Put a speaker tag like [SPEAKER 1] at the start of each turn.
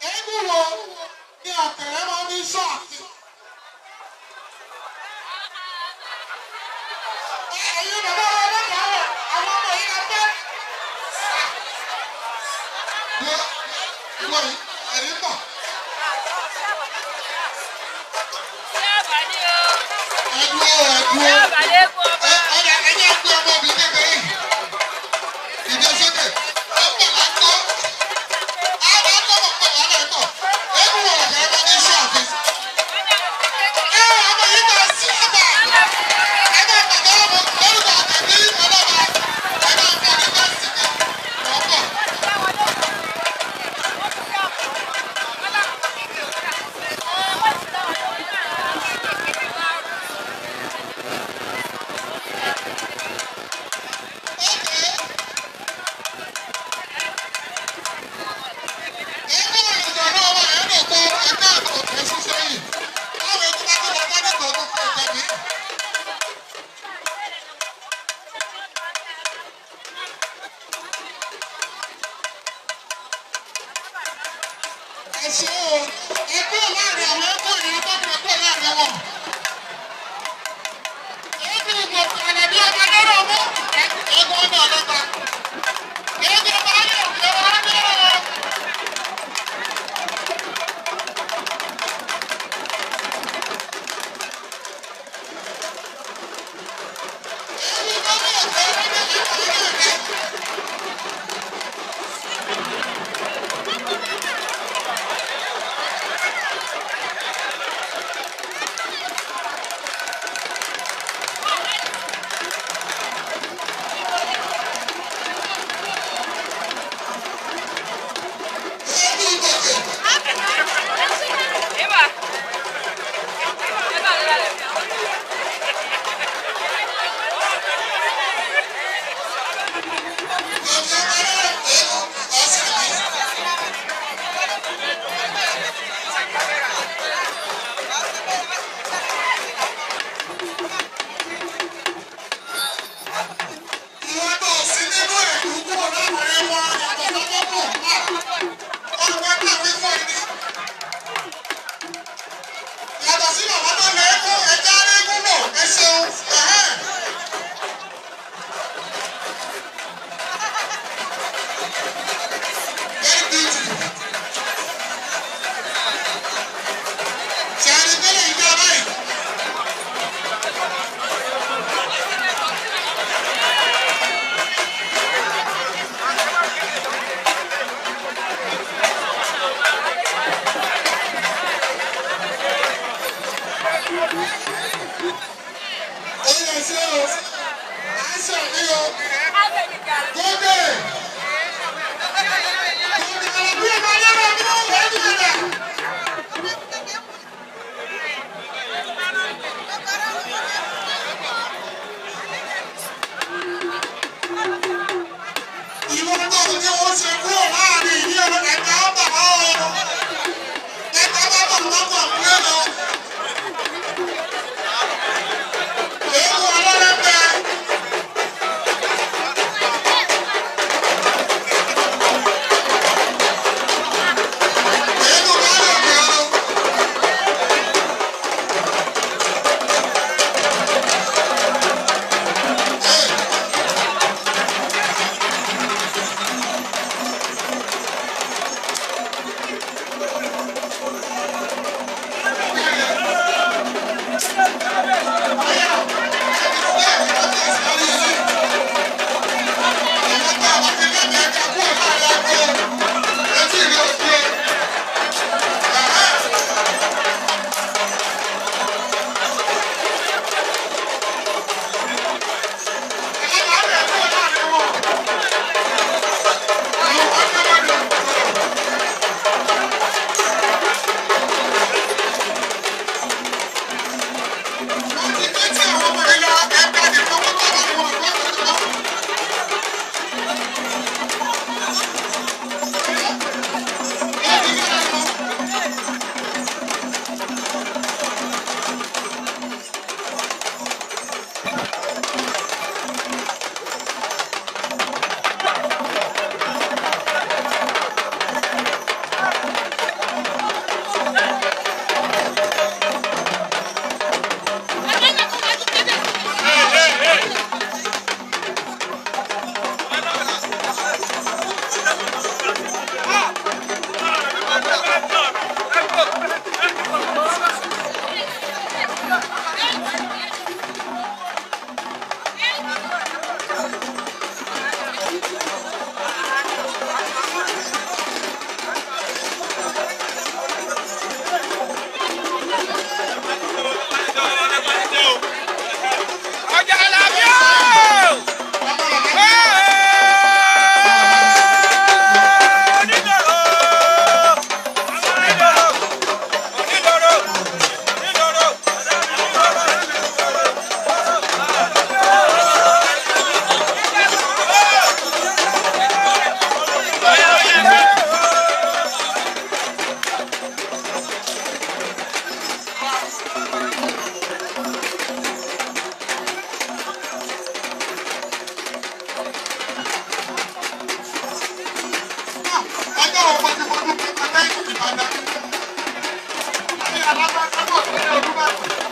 [SPEAKER 1] Eégún wo ni ọ̀kẹ́rẹ́ máa ń sọ àti. Ẹ̀yin bàbá wa lọ́kàá wọ̀, àwọn ọmọ yìí la fẹ́. Wọ́n yìí ẹ̀rí ń bọ̀. Ẹ̀dúró ẹ̀dúró. Ọ̀dà ẹ̀yẹ́ gbé ọmọ mi kékeré. Ìdè sókè. Ó pọ̀ láńkó. Àwọn akọ́mọ̀ pọ̀ wà lẹ́kọ̀ọ́. Eégún wo ọ̀kẹ́rẹ́ máa ń sọ àti. Ẹ ọmọ yìí máa sí ọba. Ẹ máa pàtó ọmọ lórúkọ àtẹ̀bí ọlọ́ba. Ẹ máa fún ọdún bá sì kan. Wọ́n pọ̀. Ẹ ṣé o, ẹ kúrò láàrin àwọn ẹ̀kọ́ ìrìn tó kúrò kúrò láàrin wọn. Eégún ìgbòkè àlàbí ọba lọ́rọ̀ mú eégún ọba ọlọ́ba. Eégún ọba ayé òkè ọba lọ́rọ̀ wọn. Eégún ọba òkè ọba lọ́rọ̀ wọn. Olúbàdàn.